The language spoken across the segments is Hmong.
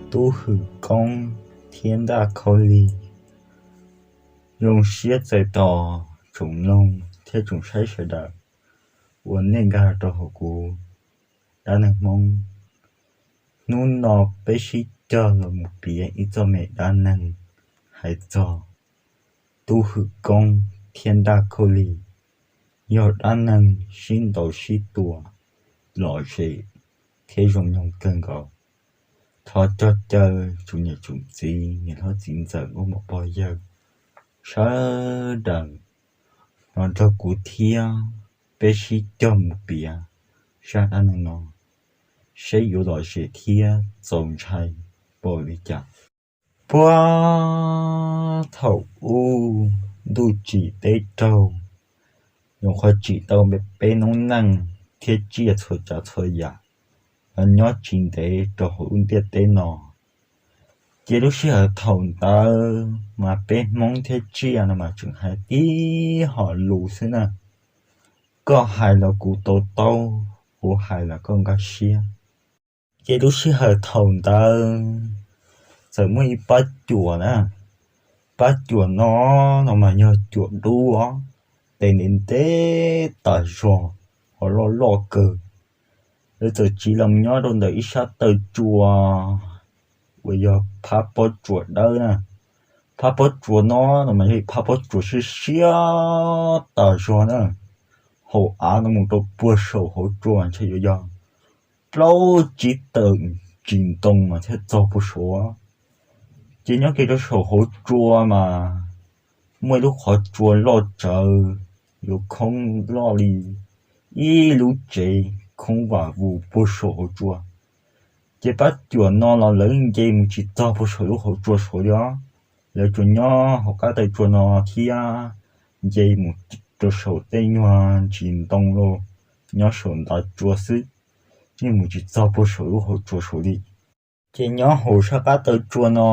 Tub Hwm Koob thiab Ntaj Khaub Lig. Zoo siab txais tos tsoom mloog thiab tsoom saib sawv daws uas nej nkag rau hauv kuv dab neeg Hmoob. Hnub no peb sib cog los mus piav ib txoj me dab neeg hais txog Tub Hwm Koob thiab Ntaj Khaub Lig, yog dab neeg sib ntaus sib tua lom zem thiab zoo mloog kawg nkaus. Thov cog caw tsoom niam tsoom txiv, niam hlob txiv ntxawm, nkauj muam pog yawg sawv daws los nrog kuv thiab peb sib cog mus piav zaj dab neeg no, seb yuav lom zem thiab txaus ntshai npaum li cas. Puag thaum ub, ntuj tsim teb raug, nyuam qhuav tsim tau peb noob neej thiab tsiaj txhua tsav txhua yam los nyob tsis ntev rau hauv lub ntiaj teb no. Ces lub sij hawm thaum ntawd mas peb Hmoob thiab tsiaj no mas tseem hais tib hom lus xwb na. Koj hais los kuv to taub, kuv hais los koj nkag siab. Ces lub sij hawm thaum ntawd txawm muaj ib pab cuam na. Pab cuam no, no mas yog cuam dub, tes ntev ntev tas zog, ho loj loj kawg. Lawv txawm tsiv los nyob rau ntawm ib sab taw tsua uas yog phab pob tsuas dawb na. Phab pob tsuas no, no mas yog ib phab pob tsuas siab siab tas zog na. Hauv av no mus rau puag saum hauv tsua ntshe yuav yog plaub tsib tawm ntsis ntoo mas thiaj txog puag saud. Ces nyob kiag rau saum hauv tsua mas muaj ib lub qhov tsua loj tsawv, yuav khoob loj li ib lub tsev khoob vam vus puag saum hauv tsua. Ces pab cuam no los lawv nce mus tsis txog puag saum lub hauv tsua saud li os. Lawv tsuas nyob hauv qab taw tsua no thiab nce mus rau saum tej nyuag ntsis ntoo los nyob saum ntav tsua xwb, yeej mus tsis txog puag saum lub hauv tsua saud li. Ces nyob hauv sab qab taw tsua no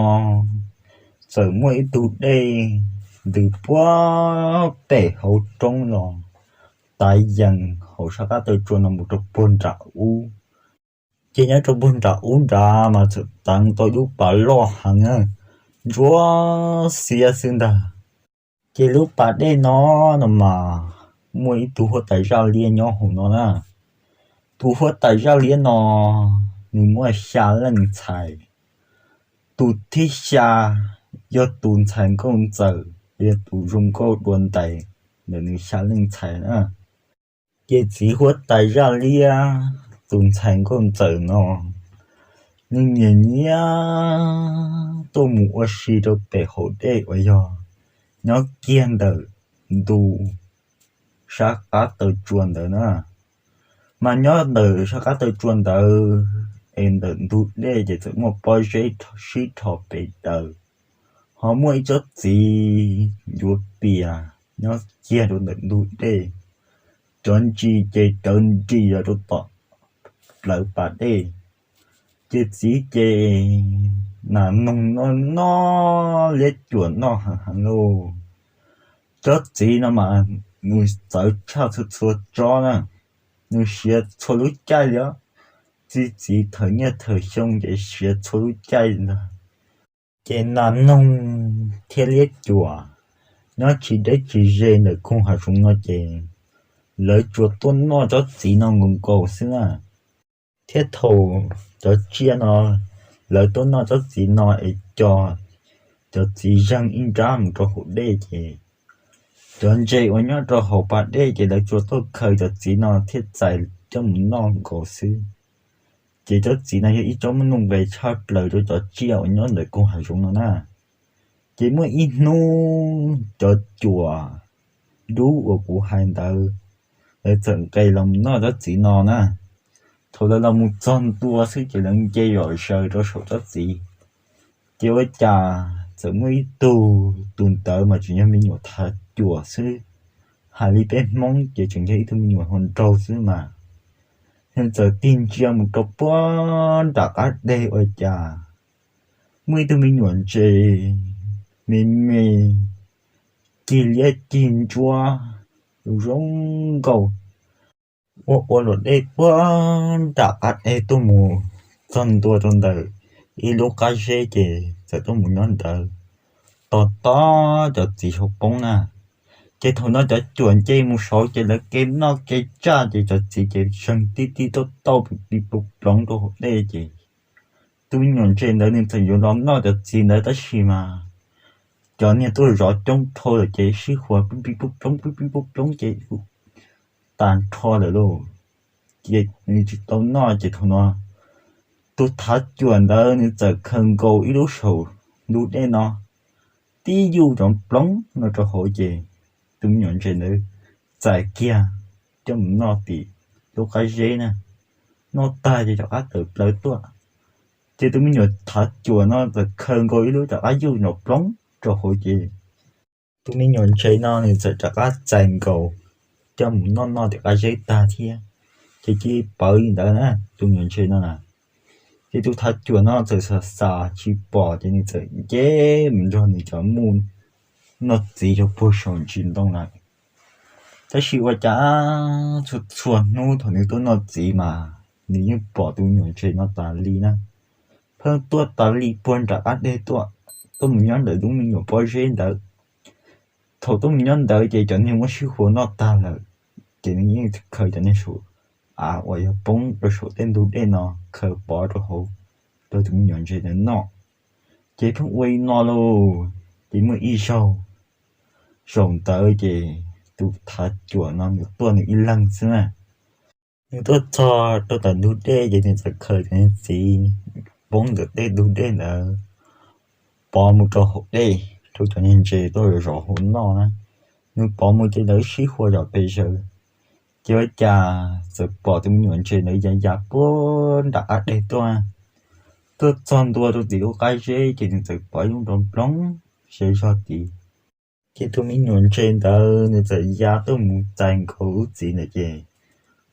txawm muaj ib tug dej ntws puag pem hauv roob los tav yees hauv sab qab taw tsua no mus rau puag nram ub. Ces nyob rau puag nram ub nrad mas txawm teev tau lub pas loj heev, ntsuab xiab xwb ntag. Ces lub pas dej no, no mas muaj ib tug huab tais zaj liab nyob hauv no na. Tus huab tais zaj liab no nws muaj xya leej ntxhais. Tus thib xya yog tus ntxhais nkauj ntxawm, yog tus zoo nkauj dua ntais ntawm nws xya leej ntxhais na. Ces txiv huab tais zaj liab tus ntxhais nkauj ntxawm no, nws nyiam nyiam tuaj mus ua si rau pem hauv dej uas yog nyob kiag ntawm ntu sab qab taw tsua ntawd na. Mas nyob ntawm sab qab taw tsua ntawd es ntawm ntug dej ces txawm muaj pob zeb sib rho pes daws, ho muaj ib tsob txiv yuav pias nyob kiag rau ntawm ntug dej. Cov ntsis ces cawv nris los rau tom plawv pas dej. Ces txiv ces nas noog noj noj liab cuam noj heev heev lauj. Tsob txiv no mas nws txawv tshaj txhua txhua tsob na. Nws siav txhua lub caij li os. Txi txiv thawm niaj thawm xyoo ces siav txhua lub caij ntag. Ces nas noog thiab liab cuam nyob tsis deb tsis ze ntawm koog hav zoov no ces lawv tsuas tuaj noj tsob txiv no nkaus nkaus xwb na. Thiab thaum cov tsiaj no lawv tuaj noj tsob txiv no es co cov txiv zeeg ib nrab mus rau hauv dej ces cov ntses uas nyob rau hauv pas dej ces lawv tsuas tuaj khaws cov txiv no thiaj txais coj mus noj nkaus xwb. Ces tsob txiv no yog ib tsob muaj nuj nqes tshaj plaws rau cov tsiaj uas nyob ntawm koog hav zoov no na. Ces muaj ib hnub cov cuam dub uas kuv hais ntawd, lawv txawm nqes los noj tsob txiv no na. Thaum lawv los mus txog ntua xwb ces lawv nce zom zaws rau saum tsob txiv. Ces ua cas txawm muaj ib tug, tus ntawd mas tseem yog me nyuam thav cuam xwb, hais li peb Hmoob ces tseem yog ib tug me nyuam hluas nraug xwb mas, nws txawm tig ntsia mus rau puag nram qab deg ua cas muaj ib tug me nyuam ntses me me, cig liab cig ntsuab, zoo nkauj, ua ua luam dej puag nram qab deg tuaj mus txog ntua rau ntawm ib lub qab zeb ces txawm tuaj mus nyob ntawd tos tos cov txiv saum poob na. Ces thaum no cov cuam nce mus saud ces lawv kev noj kev tsaj ces cov txiv ces zeeg tib tib tauj tauj pib ploov rau hauv dej ces tus me nyuam ntses ntawd nws txawm yuav los noj cov txiv ntawd tab sis mas cov niag tuaj zov coob dhau lawm ces sib huas pib pib ploov pib pib ploov ces tas nrho lawm lauj. Ces nws tsis tau noj ces thaum no tus thav cuam ntawd nws txawm khaws nkaus ib lub saum ntug dej no tib yuj cov ploov no rau hauv ces tus me nyuam ntses ntawd txais kiag coj mus noj tim lub qab zeb na. Noj tag ces rov qab tawm plaws tuaj ces tus me nyuam thav cuam no txawm khaws nkaus ib lub rov qab yuj cov ploov rau hauv ces tus me nyuam ntses no nws txawm rov qab txais nkaus coj mus noj noj tim qab zeb tag thiab. Ces cia li pawv li ntawd na tus me nyuam ntses no na. Ces tus thav cuam no txawm xav xav tsis pom ces nws txawm nce mus nrog nws cov muj noj txiv rau puag saum ntsis ntoo lawm. Tab sis ua cas txhua txhua hnub thaum nws tuaj noj txiv mas nws yeej pom tus me nyuam ntses no tas li na. Pheej tuaj tas li puag nram qab dej tuaj, tuaj mus nyob ntawm lub me nyuam pob zeb ntawd. Thaum tuaj mus nyob ntawd ces cov niag muab sib huas noj tag lawm, ces nws yeej khaws cov niag saum av uas yog poob rau saum tej ntug dej no khaws pov rau hauv rau tus me nyuam ntses ntawd noj. Ces pheej ua li no lauj, ces muaj ib zaug, zaum ntawd ces tus thav cuam no nws tuaj nws ib leeg xwb na. Nws tuaj txog rau tom ntug dej ces nws txawm khaws cov niag txiv poob ntawm tej ntug dej ntawd pov mus rau hauv dej rau cov niag ntses tuaj zov hauv noj na. Nws pov mus ces lawv sib huas zom pes zaws, ces ua cas txawm pom tus me nyuam ntses ntawd ya ya puag nram qab dej tuaj. Tuaj txog ntua rau tim lub qab zeb ces nws txawm pom ib lub nrov nploog ze zog tid. Ces tus me nyuam ntses ntawd nws txawm ya tuaj mus txais nkaus lub txiv ntawd ces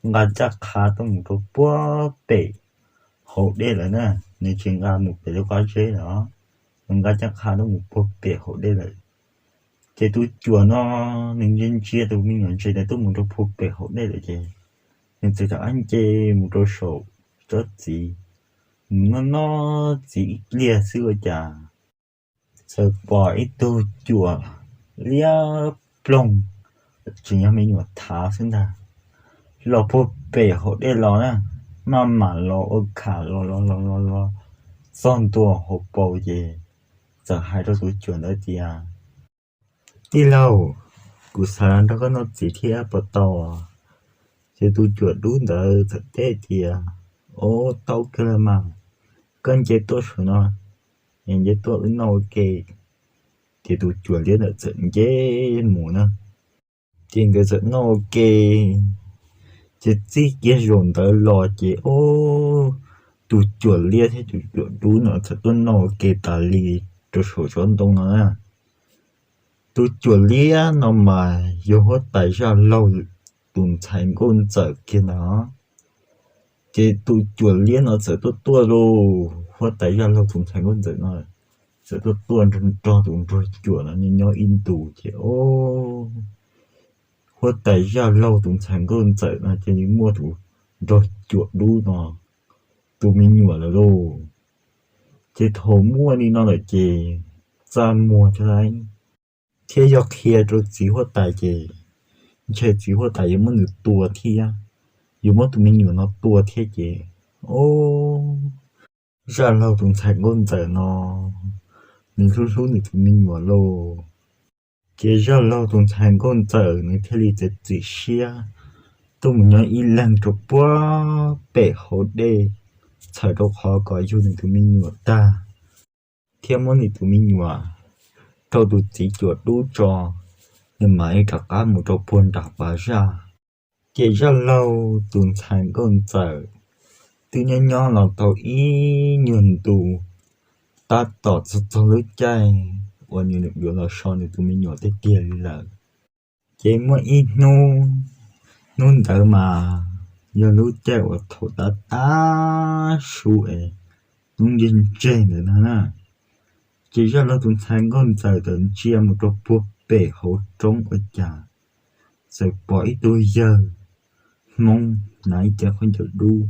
nqa ncaj qha tuaj mus rau puag pem hauv dej lawm na. Nws tsis nqa mus pem lub qab zeb lawm, nws nqa ncaj qha tuaj mus puag pem hauv dej lawm. Ces tus cuam no nws ntsia ntsia tus me nyuam ntses ntawd tuaj mus rau puag pem hauv dej lawm ces nws txawm rov qab nce mus rau saum tsob txiv, mus noj noj txiv ib pliag xwb ua cas txawm pom ib tug cuam liab ploog, tseem yog me nyuam thav xwb ntag, los puag pem hauv dej los na, maj mam los ua kham los los los los los txog ntua hauv paus ces txawm hais rau tus cuam ntawd tias, tij laug, kuv xav los nrog koj noj txiv thiab puas tau? Ces tus cuam dub ntawd txawm teb tias, o, tau kawg los mas, koj nce tuaj saum no, nce tuaj wb noj ua ke. Ces tus cuam liab ntawd txawm nce mus na, ces nkawd txawm noj ua ke, ces txij kiag zaum ntawd los ces o, tus cuam liab thiab tus cuam dub no txawm tuaj noj ua ke tas li rau saum tsob ntoo no na. Tus cuam liab no mas yog huab tais zaj laug tus ntxhais nkauj ntxawm kiag ntag. Ces tus cuam liab no txawm tuaj tuaj lauj, huab tais zaj laug tus ntxhais nkauj ntxawm no txawm tuaj tuaj nrog nrog tus nraug cuam no nyob nyob ib ntus ces o, huab tais zaj laug tus ntxhais nkauj ntxawm no cia li muaj tus nraug cuam dub no tus me nyuam lawm lauj. Ces thaum muaj li no lawm ces txaj muag thiab lauj, thiab yog qhia rau txiv huab tais ces ntshe txiv huab tais yuav muab nws tua thiab, yuav muab tus me nyuam no tua thiab ces o, zaj laug tus ntxhais nkauj ntxawm no nws hlub hlub nws tus me nyuam lauj. Ces zaj laug tus ntxhais nkauj ntxawm nws thiaj li txiav txim siab tuaj mus nyob ib leeg rau puag pem hauv dej, txhawm rau qhov kom yug nws tus me nyuam tag, thiab muab nws tus me nyuam rau tus txiv cuam dub tso, nws mam li rov qab mus rau puag nram pas zaj. Ces zaj laug tus ntxhais nkauj ntxawm twb nyob nyob los tau ib nyuag ntu, tab tom txog txog lub caij uas nws yuav los so nws tus me nyuam tiag tiag li lawm. Ces muaj ib hnub, hnub ntawd mas yog lub caij uas thaum tab tab su es hnub ntseg ntseg ntawd no na, ces zaj laug tus ntxhais nkauj ntxawm tawm ntsia mus rau puag pem hauv roob ua cas txawm pom ib tug yawg Hmoob hnav ib cev khaub ncaws dub,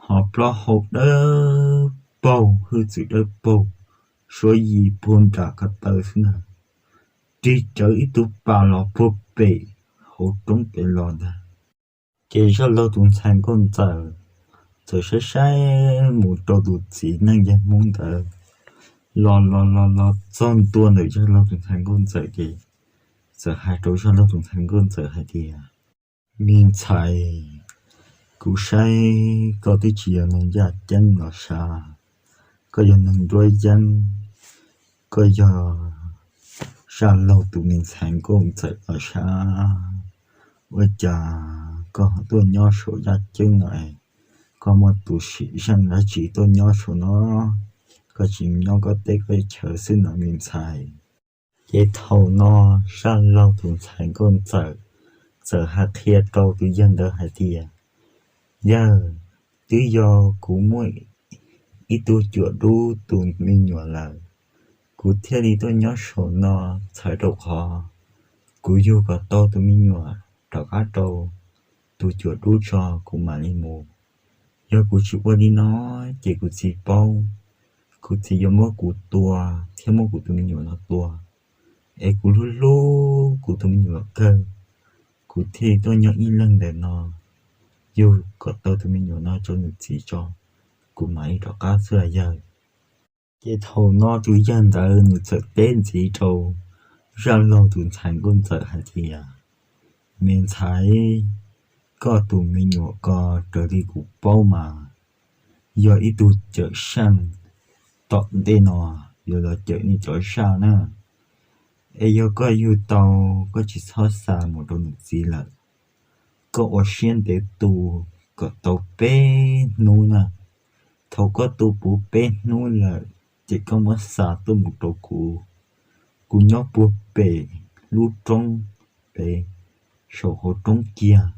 ho plaub hau dawb paug, hwj txwm dawb paug, suab yim puag nram ko taw xwb ntag. Rig cawv ib tug pas los puag pem hauv roob pem los ntag. Ces Zaj Laug tus ntxhais nkauj ntxawm txawm saib saib mus rau tus txiv neej yawg Hmoob ntawd, los los los los txog ntua ntawm Zaj Laug tus ntxhais nkauj ntxawm ces txawm hais rau Zaj Laug tus ntxhais nkauj ntxawm hais tias, Me ntxhais, kuv saib koj twb tsis yog neeg yaj ceeb los sas, koj yog neeg nruab yeeb, koj yog Zaj Laug tus me ntxhais nkauj ntxawm los sas, ua cas koj ho tuaj nyob saum yaj ceeb no es koj muaj tus sim zeej dab tsi tuaj nyob saum no, koj tsis nyob koj teb koj chaw xwb no me ntxhais. Ces thaum no Zaj Laug tus ntxhais nkauj ntxawm txawm hais qhia rau tus yawg ntawd hais tias, Yawg, twb yog kuv muaj ib tug cuam dub tus me nyuam lawm, kuv thiaj li tuaj nyob saum no, txhawm rau qhov kuv yug kom tau tus me nyuam rov qab rau tus cuam dub tso kuv mam li mus. Yog kuv tsis ua li no ces kuv txiv paub, kuv txiv yuav muab kuv tua thiab muab kuv tus me nyuam no tua, es kuv hlub hlub kuv tus me nyuam kawg, kuv thiaj tuaj nyob ib leeg ntawm no, yug kom tau tus me nyuam no rau nws txiv tso, kuv mam li rov qab xwb yawg. Ces thaum no tus yawg ntawd nws txawm teb ntxiv rau Zaj Laug tus ntxhais nkauj ntxawm hais tias, Me ntxhais, koj tus me nyuam ko raws li kuv paub mas yog ib tug cawm seej tom ntej no yuav los cawm nej cov zaj na. Es yog koj yug tau, koj tsis txhob xa mus rau nws txiv lawm. Koj ua siab ntev tu kom tau peb hnub na. Thaum koj tu puv peb hnub lawm ces koj muab xa tuaj mus rau kuv. Kuv nyob puag pem lub roob pem, saum hauv roob kiag.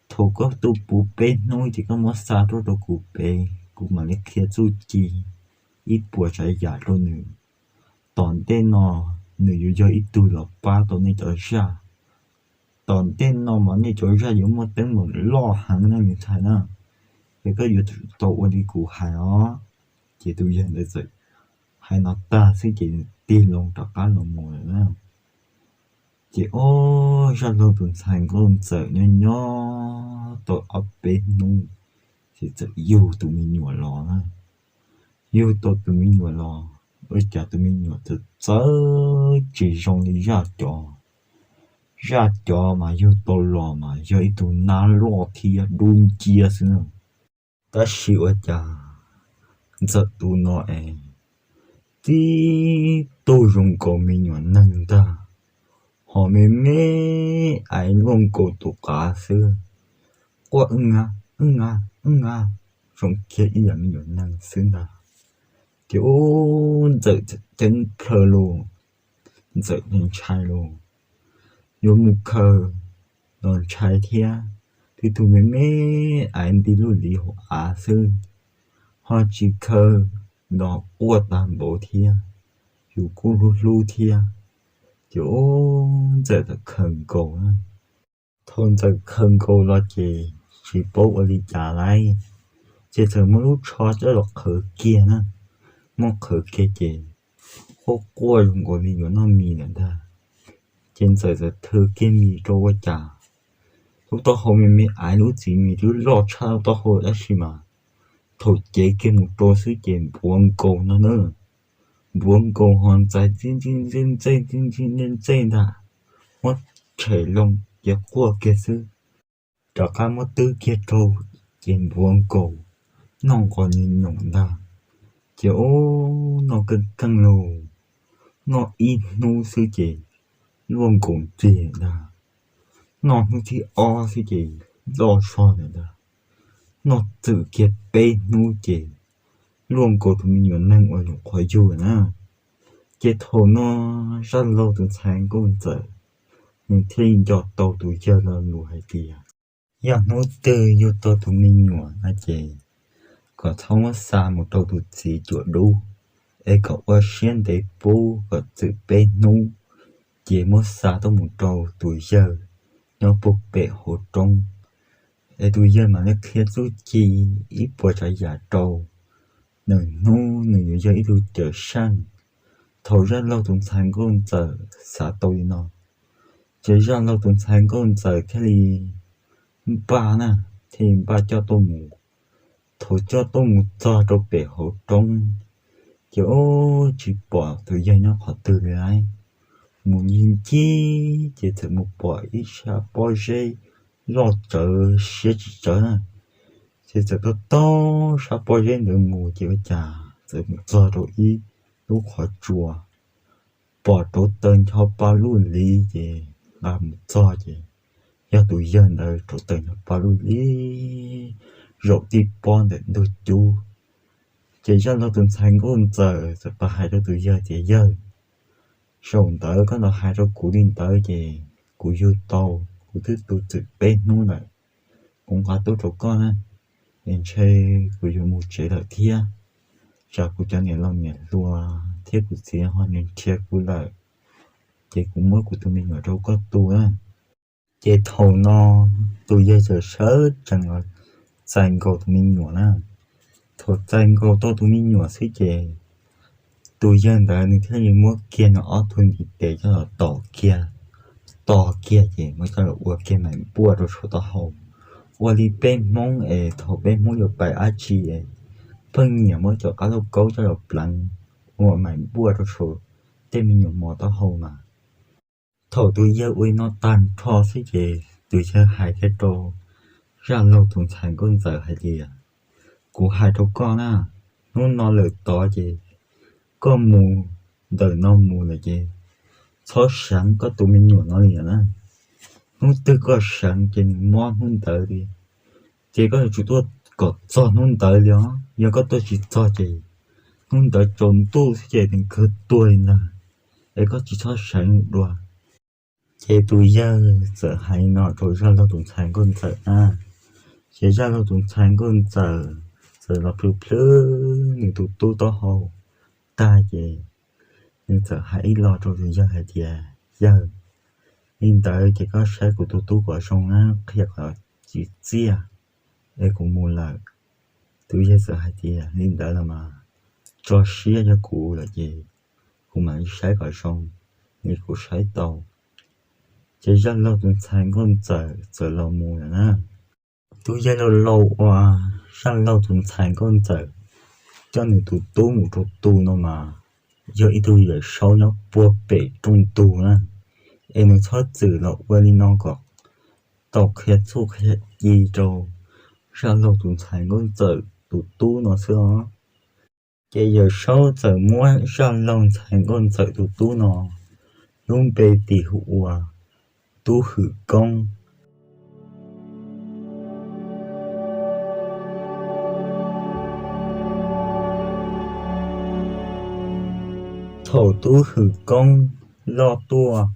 Thaum koj tu puv peb hnub ces koj muab xa tuaj rau kuv pem, kuv mam li qhia txuj ci ib puas tsav yam rau nws. Tom ntej no nws yuav yog ib tug los pab tau nej cov zaj. Tom ntej no mas nej cov zaj yuav muaj teeb meem loj heev na me ntxhais na, es koj yuav tsum tau ua li kuv hais os. Ces tus yawg ntawd txawm hais no tag xwb ces nws tig loo rov qab los mus lawm na. Ces ob, Zaj Laug tus ntxhais nkauj ntxawm nyob nyob tau ob peb hnub ces txawm yug tus me nyuam los na. Yug tau tus me nyuam los, ua cas tus me nyuam txawm txawv tsis zoo li zaj cov. Zaj cov mas yug tau los mas yog ib tug nab loj thiab dub nciab xwb na. Tab sis ua cas ntxawm tus no es tib tug zoo nkaus me nyuam neeg ntag, ho me me aiv luaj nkaus tus qav xwb, quaj wb nga wb nga wb nga, zoo kiag ib yam me nyuam neeg xwb ntag. Ces ub, ntxawm ceeb plhaw lauj, ntxawm ntshai lauj, yuav mus khaws los ntshai thiab, tib tug me me aiv nti luj li hauv av xwb, ho tsis khaws los quaj tag npaum thiab, yus kuj hlub hlub thiab. Ces ub, ntxawm txawm khaws nkaus na. Thaum ntxawm khaws nkaus los ces tsis paub ua li cas lauj, ces txawm muab lub tsho coj los qhwv kiag na. Muab qhwv kiag ces quaj quaj zoo nkaus li yuav noj mis lawm ntag. Ces ntxawm txawm thw kiag mis rau ua cas lub taub hau me me aiv, lub txiv mis twb loj tshaj lub taub hau tab sis mas thaum cev kiag mus rau xwb ces npuav nkaus no na. Npuav nkaus ho ntxais txij ntxij ntxej ntxej txij ntxij ntxej ntxej ntag, muab tshem loo ces quaj kiag xwb. Rov qab muab twb kiag rau ces npuav nkaus, noj nqos nyoos nyoos ntag. Ces ub, noj keej keej lauj, noj ib hnub xwb ces luaj nkaus nrig ntag. Noj hnub thib ob xwb ces loj zog ntawm ntag. Noj txwm kiag peb hnub ces luaj nkaus tus me nyuam neeg uas nyuam qhuav yug na. Ces thaum no Zaj Laug tus ntxhais nkauj ntxawm nws thiaj li nco tau tus yawg lo lus hais tias, yog hnub twg yug tau tus me nyuam no ces kom txhob muab xa mus rau tus txiv cuam dub, es kom ua siab ntev pub kom txwm peb hnub, ces muab xa tuaj mus rau tus yawg nyob puag pem hauv roob, es tus yawg mam li qhia txuj ci ib puas tsav yam rau. nws hnub nws yuav yog ib tug cawm seej. Thaum zaj laug tus ntxhais nkauj ntxawm xav tau li no, ces zaj laug tus ntxhais nkauj ntxawm thiaj li npaj na, thiaj li npaj coj tuaj mus. Thaum coj tuaj mus txog rau pem hauv roob, ces ub tsis pom tus yawg nyob qhov twg li lauj. Mus ncig ncig ces txawm mus pom ib sab pob zeb loj tsawv siab tsis tsawv na. Ces txawm taug taug sab pob zeb ntawd mus ces ua cas txawm mus txog rau ib lub qhov tsua, pom rauv taws ncho pa lub li, ces nqa mus txog ces yog tus yawg ntawd rauv taws ncho pa lub li zaum tib pob ntawm ntug cub. Ces zaj laug tus ntxhais nkauj ntxawm txawm pab hais rau tus yawg tias, Yawg, zaum ntawd koj los hais rau kuv li ntawd ces kuv yug tau, kuv twb tu txwm peb hnub lawm, kuv nqa tuaj rau koj na, es ntshe kuv yuav mus tsev lawm thiab. Tsam kuv cov niam laus niam hluas thiab kuv txiv ho nrhiav kuv lawm, ces kuv muab kuv tus me nyuam rau koj tu na. Ces thaum no tus yawg txawm sawv tsees los txais nkaus tus me nyuam na. Thaum txais nkaus tau tus me nyuam xwb ces tus yawg ntawd nws thiaj li muab kiag nws ob tug ntiv tes coj los tom kiag, tos kiag ces muab coj los ua kiag maim npuaj rau saum taub hau. Ua li peb Hmoob es thaum peb Hmoob yuav pais dab tsi es pheej nyiam muab cov qab lauj kaub coj los pleev ua maim npuaj rau saum tej me nyuam mos taub hau mas. Thaum tus yawg ua li no tag nrho xwb ces tus yawg hais thiaj rau zaj laug tus ntxhais nkauj ntxawm hais tias, Kuv hais rau koj na, hnub no lawm tod ces koj mus ntawm no mus lawm ces txhob seev koj tus me nyuam no li na. Hnub twg koj seev ces nws mob hnub ntawd li, ces koj yuav tsum tuaj kom txog hnub ntawd li os. Yog koj tuaj tsis txog ces hnub ntawd tsaus ntuj xwb ces nws kawg tuag li ntag, es koj tsis txhob seev dua. Ces tus yawg txawm hais no rau zaj laug tus ntxhais nkauj ntxawm na. Ces zaj laug tus ntxhais nkauj ntxawm txawm los plhws plhws nws tus tub taub hau tag ces nws txawm hais ib lo rau tus yawg hais tias, Yawg, li ntawd ces koj saib kuv tus tub kom zoo na, qhia kom tsis txiaj, es kuv mus lawm. Tus yawg txawm hais tias, Li ntawd los mas tso siab, yog kuv lawm ces kuv mam li saib kom zoo li kuv saib tau. Ces zaj laug tus ntxhais nkauj ntxawm txawm los mus lawm na. Tus yawg laus laus uas zaj laug tus ntxhais nkauj ntxawm coj nws tus tub mus rau tu no mas yog ib tug yawm saub nyob puag pem rooj tug na, es nws txhob txwm los ua li no kom tau qhia txuj qhia ci rau zaj laug tus ntxhais nkauj ntxawm tus tub no xwb os. Ces yawm saub txawm muab zaj laug ntxhais nkauj ntxawm tus tub no lub npe tis hu ua Tub Hwm Koob. Thaum Tub Hwm Koob loj tuaj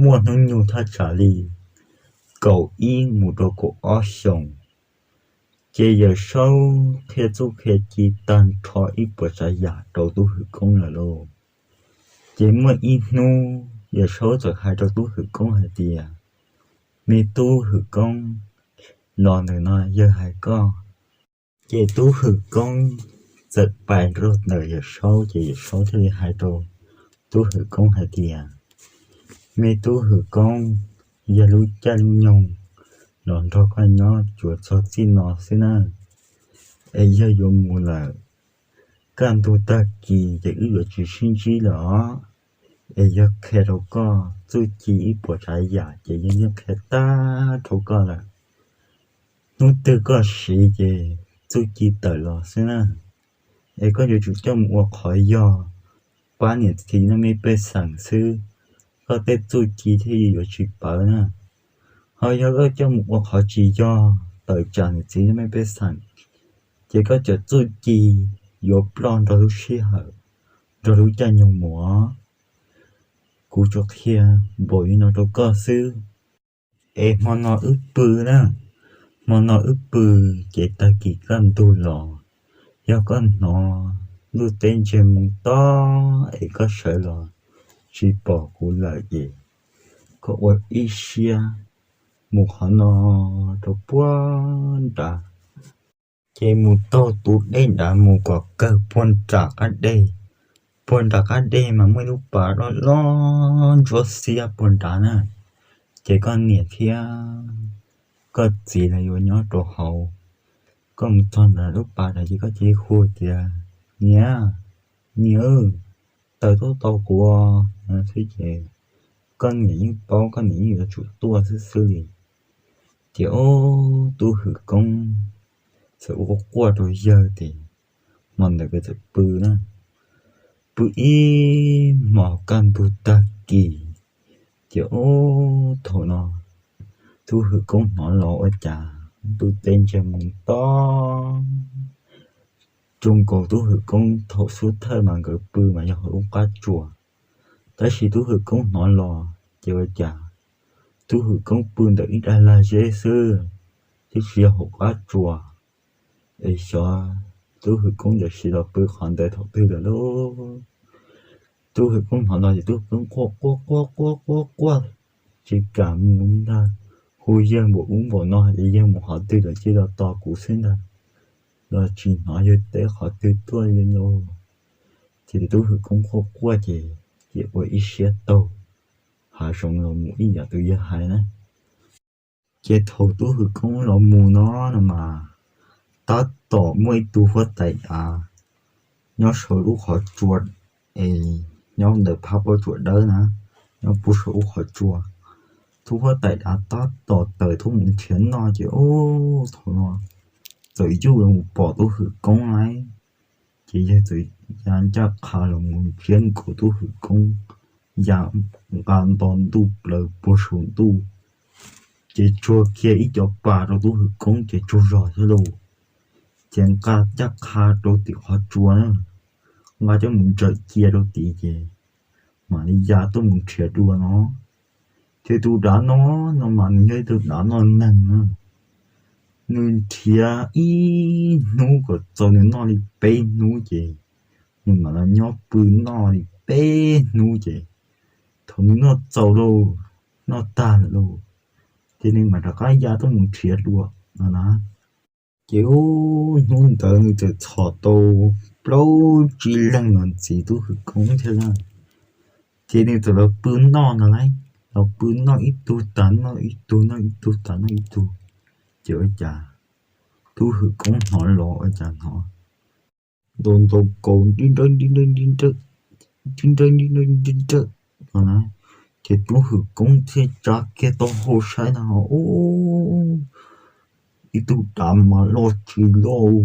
muaj hnub nyoog thaj tsam li kaum ib mus rau kaum ob xyoos, ces yawm saub qhia txuj qhia ci tag nrho ib puas tsav yam rau Tub Hwm Koob lawm lauj. Ces muaj ib hnub yawm saub txawm hais rau Tub Hwm Koob hais tias, Me Tub Hwm Koob, los ntawm no yawg hais koj. Ces Tub Hwm Koob txawm pais rau ntawm yawm saub, ces yawm saub thiaj li hais rau Tub Hwm Koob hais tias, Me Tub Hwm Koob, yog lub caij lub nyoog los nrog koj nyob tsuas txog txij no xwb na, es yawg yuav mus lawm. Kaj ntug tag kis ces wb yuav tsis sib ntsib lawm os. Es yog qhia rau koj txuj ci ib puas tsav yam ces yog yeej qhia tag rau koj lawm. Hnub twg koj siv ces txuj ci tawm los xwb na. Es koj yuav tsum coj mus ua qhov yog pab niam txiv laj mej pej xeem xwb, koj tej txuj ci thiaj yuav tsis pawv na. Ho yog koj coj mus ua qhov tsis yog tawm tsam niam txiv laj mej pej xeem, ces koj cov txuj ci yuav ploj nrog lub sij hawm, nrog lub caij nyoog mus. Kuv tsuas qhia npaum li no rau koj xwb. Es hmo no wb pw na, hmo no wb pw, ces tag kis kaj ntug los, yog koj hnov ntuj teb ntsiag moo tob es koj sawv los tsis pom kuv lawm ces koj ua ib siab mus qhov no rau puag nrad. Ces mus taug tus dej nrad mus kom kawg puag nram qab deg. Puag nram qab deg mas muaj ib lub pas loj loj ntsuab xiab puag nrad na. Ces koj niam thiab koj txiv los yuav nyob rau hauv. Koj mus txog ntawm lub pas nrad ces koj cia li hu tias, Niam, niam, taws tuaj tos kuv. Xwb ces koj niam yeej paub, koj niam yeej yuav tsum tuaj xwb xwb li. Ces ub, tub hwm koob txawm ua quaj rau yawg ces hmo ntawd nkawd txawm pw na, pw ib hmos kaj ntug tag kis. Ces ub, thaum no tub hwm koob hnov los ua cas pw teb ntsia mus to zoo nkaus tub hwm koob thaum xub thawj mas nkawd pw mas yog hauv lub qab tsuas. Tab sis tub hwm koob hnov los ces ua cas tub hwm koob pw ntawm ib daim lag zeb xwb, twb tsis yog hauv qab tsuas. Es xyov tub hwm koob ntawd sim los pw qhov ntawd thaum twg lawm lauj. Tub hwm koob hnov no ces tub hwm koob quaj quaj quaj quaj quaj quaj, tsis kam mus ntag. Hu yawg npaum ub npaum no ces yawg mus qhov twg lawm, cia li los tos kuv xwb ntag, los tsis hnov yawg teb qhov twg tuaj li lauj. Ces tub hwm koob quaj quaj ces cia ua ib siab taug hav zoov los mus ib yam tus yawg hais na. Ces thaum tub hwm koob los mus no no mas tab tom muaj ib tug huab tais dav nyob saum lub qhov tsua, es nyob ntawm phab pob tsuas dawb na, nyob puag saum lub qhov tsua. Tus huab tais dav tab tom tawm tuaj mus nrhiav noj ces ub, thaum no txawm yuj los mus pom tub hwm koob lauj. Ces yawg txawm ya ncaj qha los mus nrhiav nkaus tub hwm koob, ya nqa nto ntuj plaws puag saum ntuj, ces tsuag kiag ib co pas rau tub hwm koob ces tsaug zog thiab lauj. Ces nqa ncaj qha rau tim qhov tsua na, nqa coj mus ntsaws cia rau tid ces mam li ya tuaj mus nrhiav dua no. Ces tus dav no, no mas nws yog ib tug dav noj neeg na. Nws nrhiav ib hnub kom txaus nws noj li peb hnub ces nws mam los nyob pw noj li peb hnub ces thaum nws noj txaus lauj, noj tag lawm lauj, ces nws mam rov qab ya tuaj mus nrhiav dua no na. Ces ub, hnub ntawd nws txawm txhom tau plaub tsib leeg los ntxiv tub hwm koob thiab na. Ces nws txawm los pw noj no lauj, los pw noj ib tug tas noj ib tug, noj ib tug tas noj ib tug. Ces ua cas tub hwm koob hnov los ua cas hnov ntaus ntaus kaus nti nrawb nti nrawb nti nrawb, nti nrawb nti nrawb nti nrawb no na. Ces tub hwm koob thiaj tsa kiag taub hau saib no ub, ib tug dav mas loj tsis loj,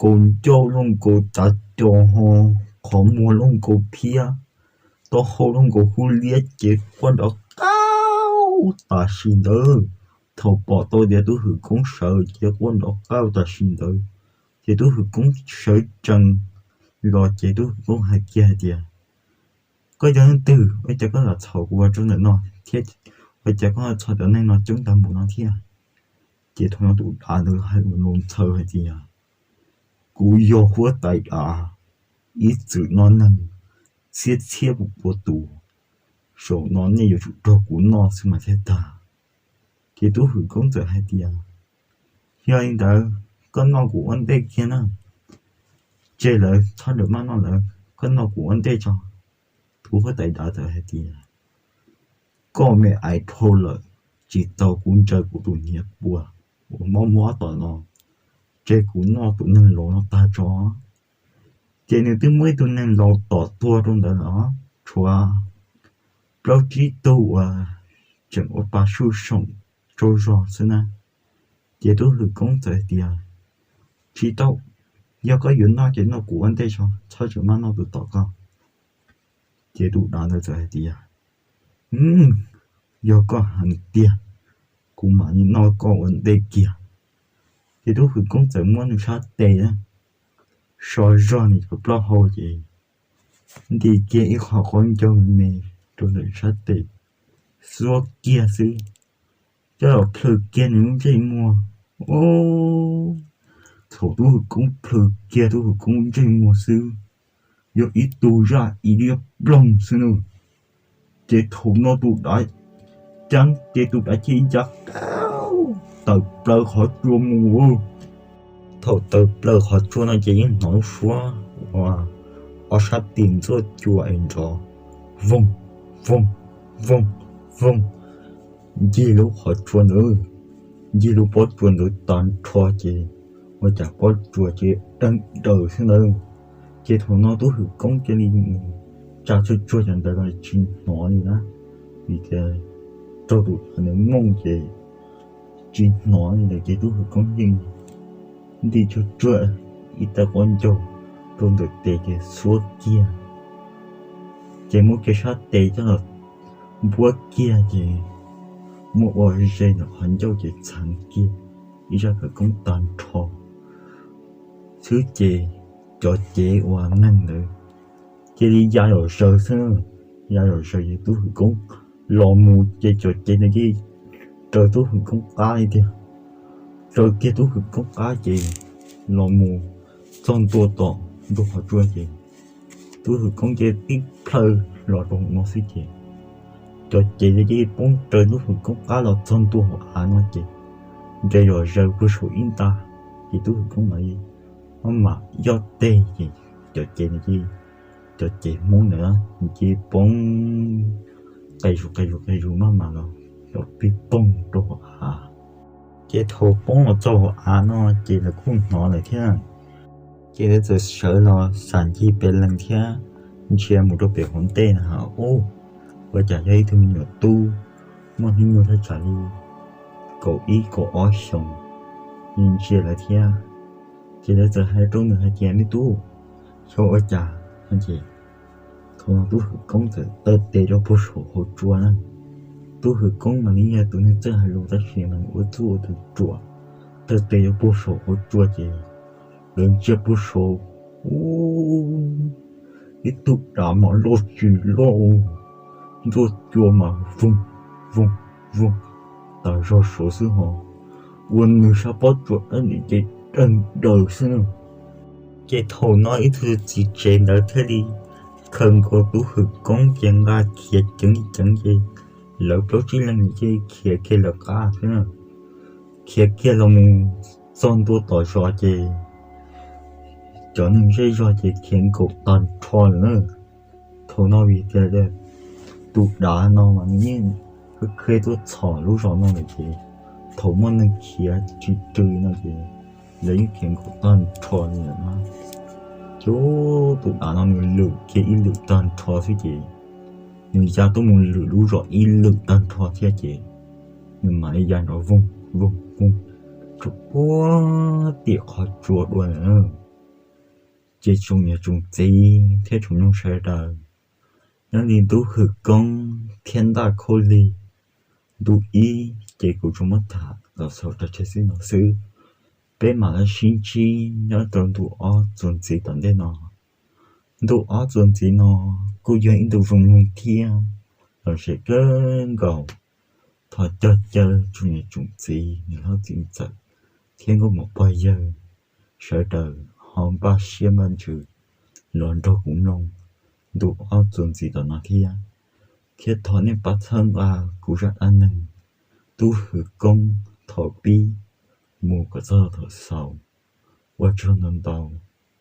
kaus ncauj luaj nkaus tav co ho, qhov muag luaj nkaus phiab, taub hau luaj nkaus hub liab ces quaj nrov qauj tam sim ntawd. Thaum pom tau tias tub hwm koob sawv ces quaj nrov qauj tam sim ntawd. Ces tub hwm koob sawv tsees los ces tub hwm koob hais kiag hais tias, Koj yog leej twg? Ua cas koj los txhom kuv ua rau ntawm no thiab? Ua cas koj txhom cov neeg no coob tag npaum no thiab? Ces thaum no tus dav ntawd hais lus ntxhawv hais tias, Kuv yog huab tais dav, ib txwm noj neeg txhiab txhiab pua pua tus, zaum no nej yuav tsum raug kuv noj xwb mas thiaj tag. Ces tub hwm koob txawm hais tias, Yog li ntawd koj noj kuv ua ntej kiag na. Tseg lawv, txhob rawm maj noj lawv, koj noj kuv ua ntej tso. Tus huab tais dav txawm hais tias, Koj me aiv dhau lawm, tsis tau kuv ntsaws kuv tus hniav pua uas mob mob tom no, tseg kuv noj tus neeg laus no tag tso. Ces nws twb muab ib tug neeg laus tom tuag rau ntawd los tshuav plaub tsib tug uas tseem ua pa suj soom tsaug zog xwb na. Ces tub hwm koob txawm hais tias, Tsis tau, yog koj yuav noj ces noj kuv ua ntej tso, txhob tseem maj noj tus tom koj. Ces tus dav ntawd txawm hais tias, Yog koj hais tiag, kuv mam li noj koj ua ntej kiag. Ces tub hwm koob txawm muab nws sab tes so zog nws cov plaub hau ces nti kiag ib qho qaub ncaug me me rau ntawm sab tes, xuab kiag xwb, coj los plhws kiag nws lub ntsej muag. Thaum tub hwm koob plhws kiag tub hwm koob ntsej muag xwb, yog ib tug zaj ib liab ploog xwb na. Ces thaum no tus dav ceeb ces tus dav cia li ya tawm plaws qhov tsua mus. Thaum tawm plaws qhov tsua no ces yeej hnov lub suab uas ob sab tis ntxuaj cua es nrov voog, voog, voog, voog ncig lub qhov tsua ntawd, ncig lub pob tsuas ntawd tag nrho ces ua cas pob tsuas ces deeg daws xwb ntawd. Ces thaum no Tub Hwm Koob cia li tsa tsuag tsuag cov ntawd los tsis hnov li na, vim tias raug tus ntawd mooj ces tsis hnov li lawm ces Tub Hwm Koob yeej nti tsuag tsuag ib tag quab ncaug rau ntawm tes ces xuab kiag, ces muab kiag sab tes coj los npuab kiag ces muab ua ze ntawm qhov ncauj ces txheev kiag ib zaj khawv koob tag nrho xwb ces cov cev uas neeg ntawd cia li ya zom zaws xwb. Ya zom zaws ces Tub Hwm Koob los mus ces cov cev ntawd cia li raws Tub Hwm Koob qab li tiag. Raws kiag Tub Hwm Koob qab ces los mus txog ntua tom ntug qhov tsua ces Tub Hwm Koob cia li tib plhaw los rau hauv no xwb ces cov cev ntawd cia li poob raws Tub Hwm Koob qab los txog ntua hauv av no ces nres zom zaws puag saum ib nta ces Tub Hwm Koob mam li maj mam yoj teg ces cov cev ntawd cia li, cov cev Hmoob ntawd cia li poob qes zus qes zus qes zus maj mam los pib poog rau hauv av. Ces thaum poob los txog hauv av no ces lawv kuj hnov lawm thiab. Ces lawv txawm sawv los xam ncig pem lees thiab ntsia mus rau pem hauv ntej na has ub, ua cas yog ib tug me nyuam tub muaj hnub nyoog thaj tsam li kaum ib kaum ob xyoos, ntsia lawv thiab. Ces lawv txawm hais rau nws hais tias me tub, xyov ua cas no ces thaum no Tub Hwm Koob txawm taw tes rau puag saum hauv tsua na. Tub Hwm Koob mas nws yog tus neeg txawj hais lus tab sis mas nws ua txuj ua tus ruam, taw tes rau puag saum hauv tsua ces lawv ntsia puag saum ub, ib tug dav mas loj tsis loj, ntxuaj cua mas voog voog voog tas zog saud xwb ho, ua nws sab pob tsuas dawb ntim ces deeg daws xwb na. Ces thaum no ib tug txiv tsev ntawd thiaj li khaws nkaus Tub Hwm Koob ces nqa khiav ceev li ceev ces lawv plaub tsib leeg cia li khiav kiag lawv qab xwb na. Khiav kiag los mus txog ntua tom zos ces cov neeg zej zog ces khiav nkaum tag nrho lawm na. Thaum no vim tias tus dav no mas nws yeej qheb tuaj txhom lub zos no lawm ces thaum muaj neeg khiav tsis rw no ces lawv yeej khiav nkaum tag nrho li lawm na. Ces tus dav no nws lwm kiag ib lwm tag nrho xwb ces nws ya tuaj mus lwm lub zos ib lwm tag nrho thiab ces nws mam li ya nrov voog voog voog rau puag tim qhov tsua dua lawm. Ces tsoom niam tsoom txiv thiab tsoom mloog sawv daws, nyob li Tub Hwm Koob thiab Ntaj Khaub Lig ntu ib ces kuv tsuas muab tham los xaus rau tseg xwb no xwb. Peb mam li sib ntsib nyob rau ntu ob txuas ntxiv tom ntej no. Ntu ob txuas ntxiv no kuj yog ib ntu zoo mloog thiab lom zem kawg nkaus. Thov cog caw tsoom niam tsoom txiv, niam hlob txiv ntxawm thiab nkauj muam pog yawg sawv daws ho npaj siab npaj ntsws los nrog kuv mloog ntu ob txuas ntxiv tom no thiab. Thiab thov nej pab txhawb nqa kuv zaj dab neeg Tub Hwm Koob thaum pib mus kom txog thaum xaus. Ua tsaug ntau ntau.